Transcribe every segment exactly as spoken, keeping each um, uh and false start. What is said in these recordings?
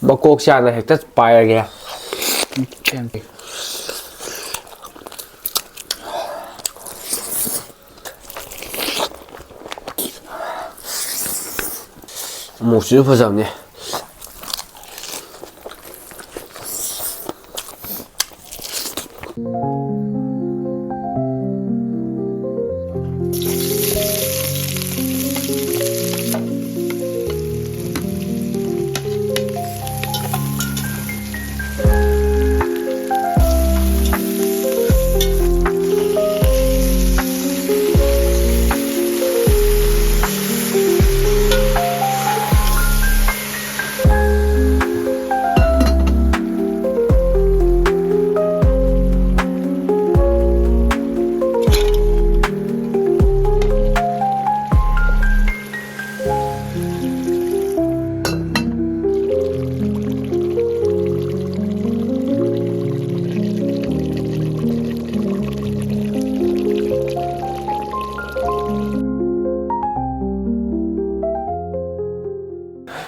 ꯃꯀꯣꯛ ꯆꯥꯅ ꯍꯦꯛꯇ ꯄꯥꯏꯔꯒꯦ꯫ ꯃꯣꯔꯣꯛꯁꯤꯁꯨ ꯐꯖꯕꯅꯦ꯫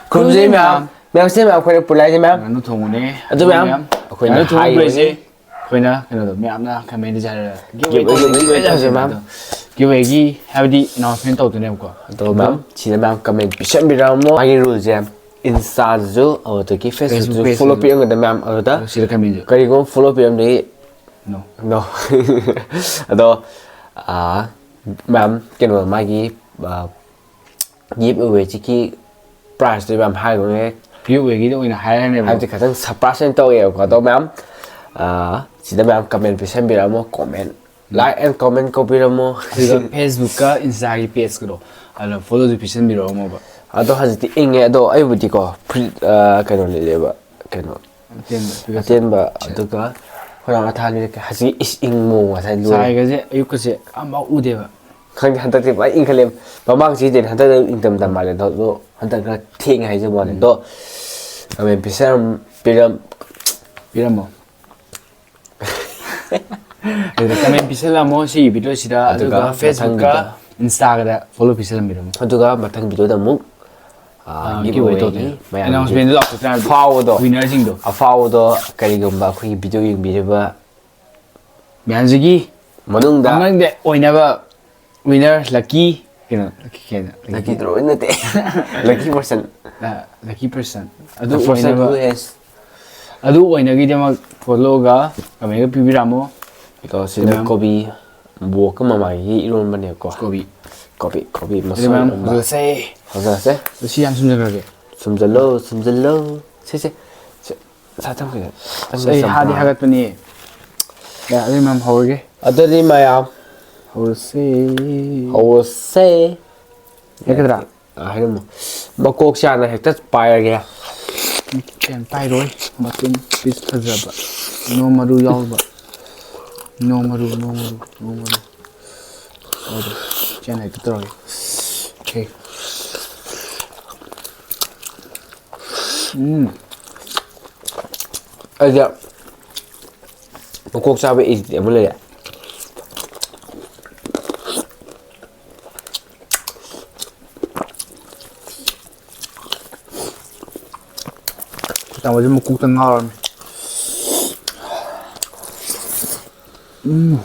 ꯈꯨꯔꯨꯝꯖꯔꯤ ꯃꯌꯥꯝ꯫ ꯃꯌꯥꯝꯁꯦ ꯃꯌꯥꯝ ꯑꯩꯈꯣꯏꯅ ꯄꯨꯂꯥꯏꯁꯦ ꯃꯌꯥꯝ꯫ ꯉꯥꯅꯨ ꯊꯣꯡꯕꯅꯦ꯫ ꯑꯗꯨ ꯃꯌꯥꯝ ꯃꯌꯥꯝ꯫ ꯑꯩꯈꯣꯏꯅ ꯉꯥꯅꯨ ꯊꯣꯡꯕ ꯍꯥꯏꯔꯤꯕꯅꯤ꯫ ꯄꯨꯂꯥꯏꯁꯦ ꯑꯩꯈꯣꯏꯅ ꯀꯩꯅꯣꯗꯣ ꯃꯌꯥꯝꯅ ꯀꯃꯦꯟꯗ ꯍꯥꯏꯔꯒ ꯒꯤꯐ ꯑꯋꯦ ꯇꯧꯁꯦ ꯃꯌꯥꯝ꯫ ꯒꯤꯐ ꯑꯋꯦꯒꯤ ꯍꯥꯏꯕꯗꯤ ꯑꯦꯅꯥꯎꯟꯁꯃꯦꯟ ꯇꯧꯗꯣꯏꯅꯦꯕꯀꯣ꯫ ꯑꯗꯣ ꯃꯌꯥꯝ ꯁꯤꯗ ꯃꯌꯥꯝ ꯀꯃꯦꯟ ꯄꯤꯁꯟꯕꯤꯔꯝꯃꯣ꯫ ꯃꯥꯒꯤ ꯔꯨꯜꯁꯦ ꯏꯟꯁꯇꯥꯗꯁꯨ ꯑꯗꯨꯗꯒꯤ ꯐꯦꯁꯕꯨꯛꯇꯁꯨ ꯐꯣꯂꯣ ꯄꯤꯔꯝꯒꯗꯕ ꯃꯌꯥꯝ꯫ ꯑꯗꯨꯗ ꯁꯤꯗ ꯀꯃꯦꯟꯁꯦ꯫ ꯀꯔꯤꯒꯨꯝꯕ ꯐꯣꯂꯣ ꯄꯤꯔꯝꯗꯒꯤ ꯅꯣ꯫ ꯅꯣ꯫ ꯑꯗꯣ ꯃꯌꯥꯝ ꯀꯩꯅꯣ ꯃꯥꯒꯤ ꯒꯤꯐ ꯑꯋꯦꯁꯤꯒꯤ ꯄ꯭ꯔꯥꯏꯖꯇꯨ ꯃꯌꯥꯝ ꯍꯥꯏꯔꯨꯔꯦ꯫ ꯒꯤꯐ ꯑꯋꯦꯒꯤꯗ ꯑꯣꯏꯅ ꯍꯥꯏꯔꯅꯦꯕ꯫ ꯍꯥꯏꯕꯗꯤ ꯈꯤꯇꯪ ꯁꯔꯄ꯭ꯔꯥꯏꯖ ꯑꯣꯏꯅ ꯇꯧꯋꯦꯕꯀꯣ꯫ ꯑꯗꯣ ꯃꯌꯥꯝ ꯁꯤꯗ ꯃꯌꯥꯝ ꯀꯃꯦꯟ ꯄꯤꯁꯟꯕꯤꯔꯝꯃꯣ꯫ ꯀꯣꯃꯦꯟ, ꯂꯥꯏꯛ ꯑꯦꯟ ꯀꯣꯃꯦꯟ ꯀꯧꯕꯤꯔꯝꯃꯣ꯫ ꯑꯗꯨꯒ ꯐꯦꯁꯕꯨꯛꯀ ꯏꯟꯁꯇꯥꯒꯤ ꯄꯦꯖꯀꯗꯣ ꯑꯗꯣ ꯐꯣꯂꯣꯁꯨ ꯄꯤꯁꯟꯕꯤꯔꯛꯑꯝꯃꯣꯕ꯫ ꯑꯗꯣ ꯍꯧꯖꯤꯛꯇꯤ ꯏꯪꯉꯦ꯫ ꯑꯗꯣ ꯑꯩꯕꯨꯗꯤꯀꯣ ꯐꯨꯔꯤꯠ ꯀꯩꯅꯣ ꯂꯤꯠꯂꯦꯕ, ꯀꯩꯅꯣ ꯑꯇꯦꯟꯕ꯫ ꯑꯗꯨꯒ ꯑꯩꯈꯣꯏ ꯑꯊꯥꯕꯤ ꯍꯧꯖꯤꯛ ꯏꯁ ꯏꯪ ꯃꯣ ꯉꯁꯥꯏ ꯂꯣꯏꯔꯦ꯫ ꯉꯁꯥꯏꯒꯁꯦ ꯑꯌꯨꯛꯀꯁꯦ ꯑꯝꯐꯥꯎ ꯎꯗꯦꯕ꯫ ꯈꯪꯗꯦ ꯍꯟꯗꯛꯇꯤ ꯄꯨꯔꯥ ꯏꯪꯈꯠꯂꯦ꯫ ꯃꯃꯥꯡ ꯆꯍꯤꯗꯩ ꯍꯟꯗꯛ ꯏꯪꯊꯝꯊꯥ ꯃꯥꯜꯂꯦ꯫ ꯑꯗꯣ ꯍꯟꯗꯛ ꯈꯔ ꯊꯦꯡꯉꯦ ꯍꯥꯏꯖꯕ ꯋꯥꯅꯤ꯫ ꯑꯗꯣ ꯀꯃꯦꯟ ꯄꯤꯁꯟ ꯄꯤꯔꯝ ꯄꯤꯔꯝꯃꯣ꯫ ꯑꯗꯨꯗ ꯀꯃꯦꯟ ꯄꯤꯁꯜꯂꯝꯃꯣ ꯁꯤꯒꯤ ꯚꯤꯗꯤꯑꯣꯁꯤꯗ꯫ ꯑꯗꯨꯒ ꯑꯗꯨꯒ ꯐꯦꯁꯕꯨꯛꯀ ꯃꯊꯪꯒꯤꯗ ꯏꯟꯁꯇꯥꯒꯗ ꯐꯣꯂꯣ ꯄꯤꯁꯜꯂꯝꯕꯤꯔꯝꯃꯣ꯫ ꯑꯗꯨꯒ ꯃꯊꯪ ꯚꯤꯗꯤꯑꯣꯗ ꯑꯃꯨꯛ ꯑ, giveaway ꯇꯧꯗꯣꯏꯅꯦ꯫ Announcement ꯂꯥꯎꯊꯣꯛꯇ꯭ꯔꯥ? ꯐꯥꯎꯕꯗꯣ, winner ꯁꯤꯡꯗꯣ꯫ ꯑꯐꯥꯎꯕꯗꯣ ꯀꯔꯤꯒꯨꯝꯕ ꯑꯩꯈꯣꯏꯒꯤ video ꯌꯦꯡꯕꯤꯔꯤꯕ ꯃꯌꯥꯝꯁꯤꯒꯤ ꯃꯅꯨꯡꯗ, ꯃꯅꯨꯡꯗ ꯑꯣꯏꯅꯕ winner, lucky, ꯀꯩꯅꯣ, lucky ꯀꯩꯅꯣ, lucky draw ꯅꯠꯇꯦ꯫ Lucky person꯫ ꯑ, lucky person꯫ ꯑꯗꯨ The person ꯑꯣꯏꯅꯕ, who has ꯑꯗꯨ ꯑꯣꯏꯅꯕꯒꯤꯗꯃꯛ photo ꯒ comment ꯒ ꯄꯤꯕꯤꯔꯝꯃꯣ꯫ ꯑꯗꯣ ꯁꯤꯗ ꯑꯗꯨ ꯃꯌꯥꯝ ꯀꯣꯕꯤ ꯕꯣꯛꯀ ꯃꯃꯥꯏꯒꯤ ꯏꯔꯣꯟꯕꯅꯦꯕꯀꯣ꯫ ꯀꯣꯕꯤ꯫ ꯀꯣꯕꯤ, ꯀꯣꯕꯤ ꯑꯗꯨ ꯃꯌꯥꯝ ꯃꯁꯣꯏ ꯏꯔꯣꯟꯕ꯫ ꯍꯧꯖꯔꯁꯦ꯫ ꯍꯧꯖꯔꯁꯦ꯫ ꯑꯗꯨ ꯁꯤ ꯍꯥꯟꯅ ꯁꯨꯝꯖꯈ꯭ꯔꯒꯦ꯫ ꯁꯨꯝꯖꯜꯂꯣ, ꯁꯨꯝꯖꯜꯂꯣ꯫ ꯁꯦ, ꯁꯦ꯫ ꯁꯦ, ꯁꯥ ꯆꯪꯈ꯭ꯔꯦ꯫ ꯑꯁ, ꯑꯩ ꯍꯥꯗꯤ ꯍꯥꯒꯠꯄꯅꯤ꯫ ꯌꯥ, ꯑꯗꯨ ꯃꯌꯥꯝ ꯍꯧꯔꯒꯦ꯫ ꯑꯗꯨꯗꯤ ꯃꯌꯥꯝ ꯍꯧꯔꯁꯦ꯫ ꯍꯧꯔꯁꯦ꯫ ꯍꯦꯛꯀꯗ꯭ꯔꯥ? ꯑ, ꯍꯥꯏꯔꯝꯃꯣ꯫ ꯃꯀꯣꯛꯁꯦ ꯍꯥꯟꯅ ꯍꯦꯛꯇ ꯄꯥꯏꯔꯒꯦ꯫ ꯀꯩꯝ ꯄꯥꯏꯔꯣꯏ꯫ ꯃꯇꯨꯝ piece ꯐꯖꯕ꯫ No ꯃꯔꯨ ꯌꯥꯎꯕ꯫ No ꯃꯔꯨ, no ꯃꯔꯨ, no ꯃꯔꯨ꯫ ꯑꯗꯨ ꯆꯦꯟꯅ ꯍꯦꯛꯇ ꯇꯧꯔꯒꯦ꯫ Okay꯫ ꯎꯝ꯫ ꯑꯩꯁꯦ ꯃꯀꯣꯛ ꯆꯥꯕ ꯏꯗꯤ ꯑꯃ ꯂꯩꯔꯦ꯫ ꯇꯥꯃꯣꯁꯦ ꯃꯀꯣꯛꯇ ꯉꯥꯎꯔꯝꯃꯦ꯫ ꯎꯝ꯫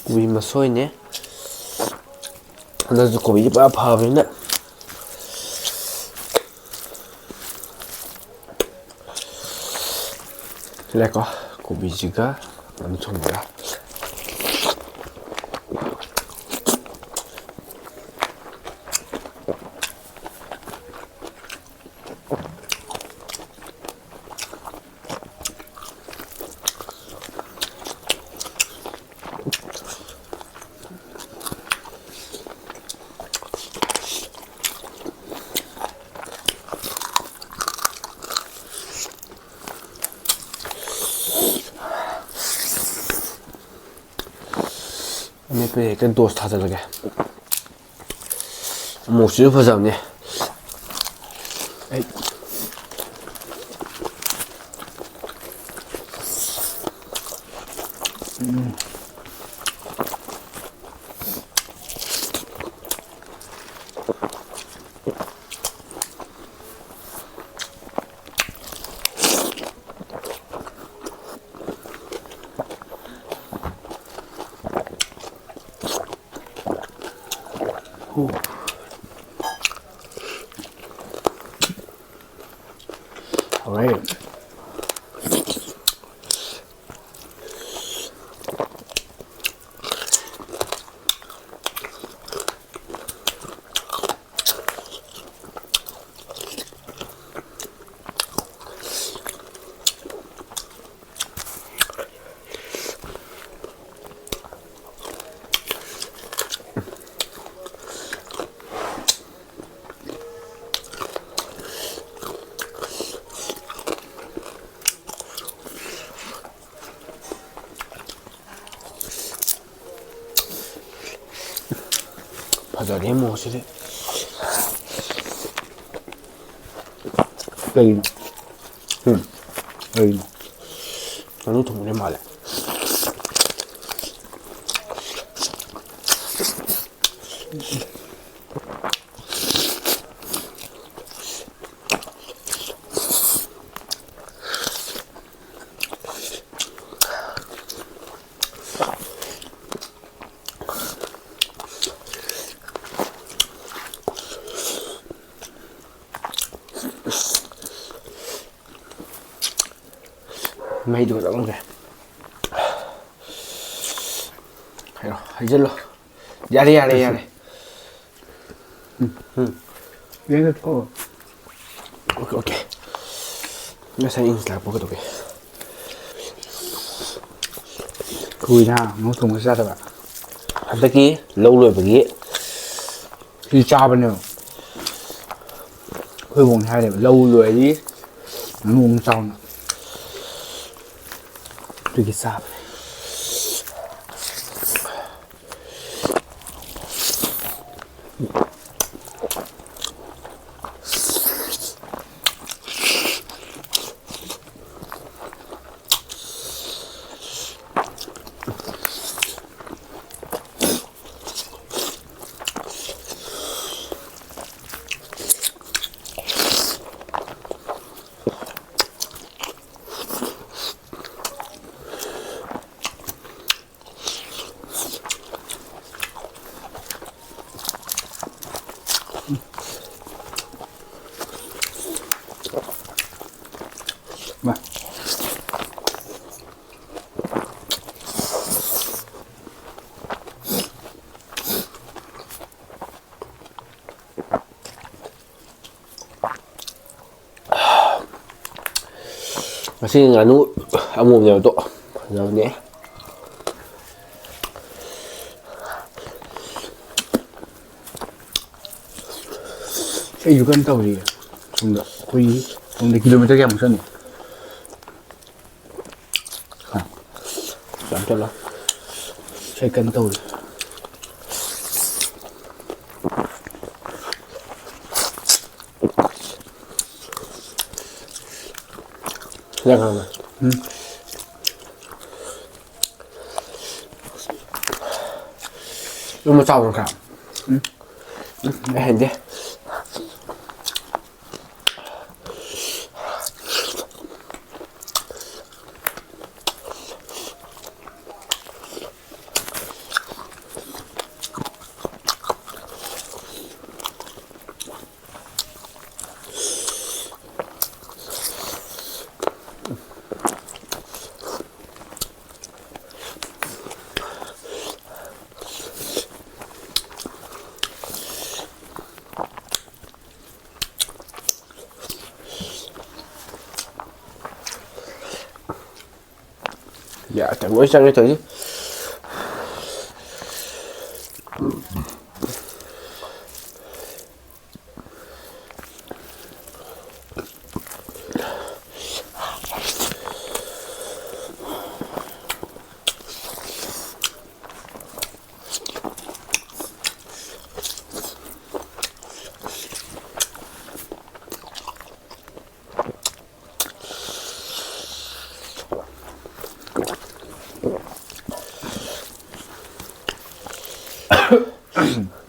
ꯀꯣꯕꯤ ꯃꯁꯣꯏꯅꯦ꯫ ꯍꯟꯗꯛꯁꯨ ꯀꯣꯕꯤꯁꯦ ꯄꯨꯔꯥ ꯐꯕꯅꯤꯅ꯫ ꯁꯤꯂꯦꯀꯣ, ꯀꯣꯕꯤꯁꯤꯒ ꯑꯗꯨꯝ ꯊꯣꯡꯕꯤꯔ꯫ ꯑꯃꯦꯠꯄ ꯍꯦꯛꯇ dose ꯊꯥꯖꯤꯜꯂꯒꯦ꯫ ꯃꯣꯔꯣꯛꯁꯤꯁꯨ ꯐꯖꯕꯅꯦ꯫ ꯑꯩ ꯎꯝ꯫ ꯍꯥꯎꯔꯦ꯫ ꯐꯖꯔꯦ ꯃꯣꯔꯣꯛꯁꯤꯗꯤ꯫ ꯀꯩꯅꯣ? ꯎꯝ꯫ ꯀꯩꯅꯣ? ꯉꯥꯅꯨ ꯊꯣꯡꯕꯅꯦ ꯃꯥꯜꯂꯦ꯫ ꯃꯩꯗꯨ ꯈꯛꯇꯪ ꯂꯧꯒꯦ꯫ ꯍꯥꯏꯔꯣ, ꯍꯩꯖꯜꯂꯣ꯫ ꯌꯥꯔꯦ, ꯌꯥꯔꯦ, ꯌꯥꯔꯦ꯫ ꯎꯝ, ꯎꯝ꯫ ꯌꯦꯡꯒꯦ, ꯊꯣꯛꯑꯣ꯫ Okay, okay. ꯉꯁꯥꯏ ꯏꯪꯂꯤꯁ ꯂꯥꯛꯄ ꯀꯩꯗꯧꯒꯦ? ꯀꯨꯏꯅ ꯃꯣꯔꯣꯛ ꯊꯣꯡꯕ ꯆꯥꯗꯕ꯫ ꯍꯟꯗꯛꯀꯤ ꯂꯧ ꯂꯣꯏꯕꯒꯤ ꯁꯤ ꯆꯥꯕꯅꯦꯕ꯫ ꯑꯩꯈꯣꯏ ꯕꯣꯛꯅ ꯍꯥꯏꯔꯦꯕ, "ꯂꯧ ꯂꯣꯏꯔꯗꯤ ꯉꯥꯅꯨ ꯑꯃ ꯆꯥꯎꯅ"꯫ ꯑꯗꯨꯒꯤ ꯆꯥꯕꯅꯦ꯫ ꯃꯥ꯫ ꯉꯁꯤ ꯉꯥꯅꯨ ꯑꯃꯣꯝꯅꯦꯕꯗꯣ ꯐꯖꯕꯅꯦ꯫ ꯑꯩꯁꯨ ꯀꯩꯅꯣ ꯇꯧꯔꯤꯌꯦ꯫ ꯁꯣꯝꯗ ꯑꯩꯈꯣꯏꯒꯤ ꯁꯣꯝꯗ ꯀꯤꯂꯣꯃꯤꯇꯔ ꯀꯌꯥꯃꯨꯛ ꯆꯠꯅꯤ? ꯌꯥꯝ ꯆꯠꯂꯣ꯫ ꯏꯁꯩ ꯀꯟꯅ ꯇꯧꯔꯤ꯫ ꯌꯥꯝ ꯍꯥꯎꯅ꯫ ꯎꯝ꯫ ꯂꯨꯝꯕ ꯆꯥꯎꯕ꯭ꯔꯣ ꯈꯔ? ꯎꯝ꯫ ꯎꯝ, ꯑꯩ ꯍꯩꯅꯗꯦ꯫ ꯌꯥꯗ꯭ꯔꯦ, ꯂꯣꯏ ꯆꯪꯉꯦ ꯇꯧꯔꯤꯁꯦ꯫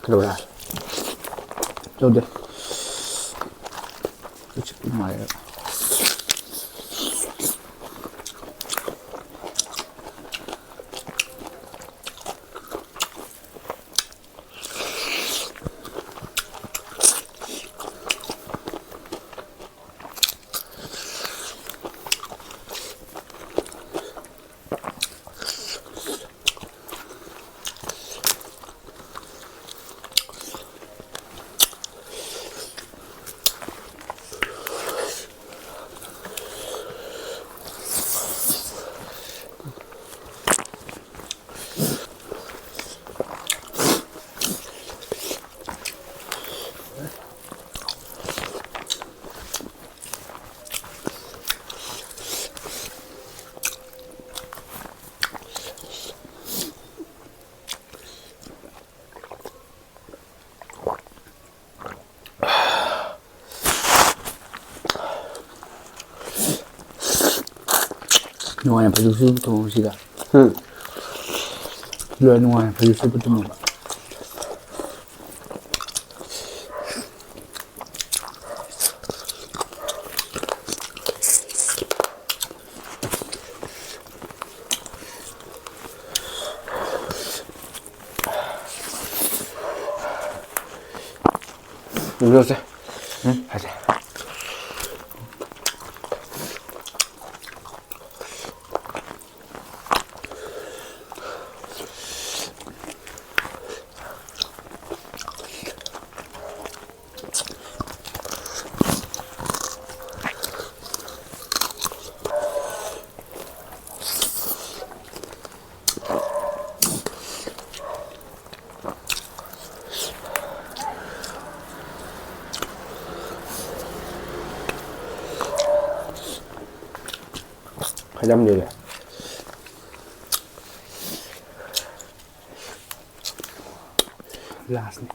ꯀꯩꯗꯧꯔꯦ? ꯇꯧꯗꯦ꯫ ꯅꯨꯡꯉꯥꯏꯔꯦ꯫ ꯅꯨꯡꯉꯥꯏꯅ ꯐꯩꯖꯨꯞ ꯁꯨꯞꯄ ꯇꯨꯝꯃꯣ ꯁꯤꯗ꯫ ꯎꯝ꯫ ꯂꯣꯏ ꯅꯨꯡꯉꯥꯏꯅ ꯐꯩꯖꯨꯞ ꯁꯨꯞꯄ ꯇꯨꯝꯃꯣꯕ꯫ ꯎꯝ, ꯂꯧꯁꯦ꯫ ꯎꯝ꯫ ꯐꯖꯩ꯫ ꯈꯖꯝꯗꯨꯗꯤ꯫ ꯂꯥꯁꯅꯤ꯫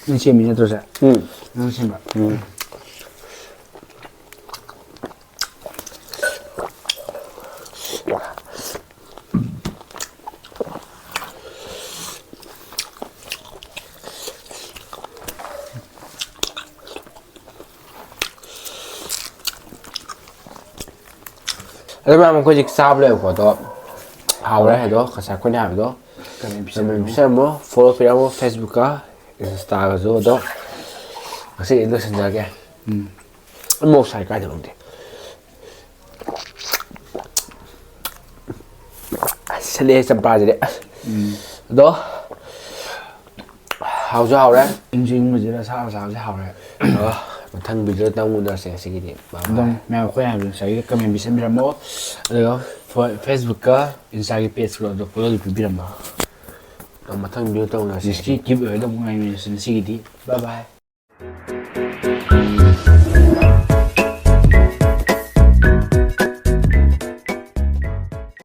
ꯅꯪ ꯁꯦꯝꯃꯤ ꯅꯠꯇ꯭ꯔꯣ ꯁꯦ? ꯎꯝ꯫ ꯅꯪ ꯁꯦꯝꯕ? ꯎꯝ꯫ ꯑꯗꯨ ꯃꯌꯥꯝ ꯑꯩꯈꯣꯏ ꯍꯧꯖꯤꯛ ꯆꯥꯕ ꯂꯣꯏꯕꯀꯣ, ꯑꯗꯣ ꯍꯥꯎꯔꯦ ꯑꯗꯣ ꯉꯁꯥꯏ ꯑꯩꯈꯣꯏꯅ ꯍꯥꯏꯕꯗꯣ꯫ ꯀꯃꯦꯟ ꯄꯤꯁꯟꯕꯤꯔꯝꯃꯣ꯫ ꯀꯃꯦꯟ ꯄꯤꯁꯟꯕꯤꯔꯝꯃꯣ, ꯐꯣꯂꯣ ꯄꯤꯔꯝꯃꯣ ꯐꯦꯁꯕꯨꯛꯀ ꯏꯟꯁꯇꯥꯒꯁꯨ꯫ ꯑꯗꯣ ꯉꯁꯤꯗꯤ ꯂꯣꯏꯁꯤꯟꯖꯔꯒꯦ꯫ ꯎꯝ꯫ ꯑꯃꯨꯛ ꯁꯥꯏ ꯀꯥꯏꯗꯅꯣ ꯈꯪꯗꯦ꯫ ꯑꯁ, ꯁꯤꯜꯂꯦ ꯆꯝꯄ꯭ꯔꯥꯁꯤꯗꯤ꯫ ꯑꯁ꯫ ꯎꯝ꯫ ꯑꯗꯣ ꯍꯥꯎꯁꯨ ꯍꯥꯎꯔꯦ꯫ ꯏꯟꯖꯤꯡꯕꯁꯤꯗ ꯁꯥ ꯆꯥꯕꯁꯦ ꯍꯥꯎꯔꯦ꯫ ꯑ, ꯃꯊꯪ ꯚꯤꯗꯤꯑꯣꯗ ꯑꯃꯨꯛ ꯎꯅꯔꯁꯦ ꯉꯁꯤꯒꯤꯗꯤ꯫ Bye bye꯫ ꯑꯗꯨꯝ ꯃꯌꯥꯝ ꯑꯩꯈꯣꯏ ꯍꯥꯏꯕꯗꯣ ꯉꯁꯥꯏꯒꯤ ꯀꯃꯦꯟ ꯄꯤꯁꯟꯕꯤꯔꯝꯃꯣ꯫ ꯑꯗꯨꯒ ꯐꯣ-, ꯐꯦꯁꯕꯨꯛꯀ ꯏꯟꯁꯇꯥꯒꯤ ꯄꯦꯖꯀ ꯑꯗꯣ ꯐꯣꯂꯣꯁꯨ ꯄꯤꯕꯤꯔꯝꯃꯣ꯫ ꯃꯊꯪ ꯚꯤꯗꯤꯑꯣ ꯇꯧꯅꯔꯁꯤ꯫ ꯁꯤ ꯀꯤꯞ ꯑꯣꯏꯔꯗꯧꯕ ꯉꯥꯏꯔꯤꯕꯅꯤ ꯉꯁꯤꯒꯤꯗꯤ꯫ Bye bye.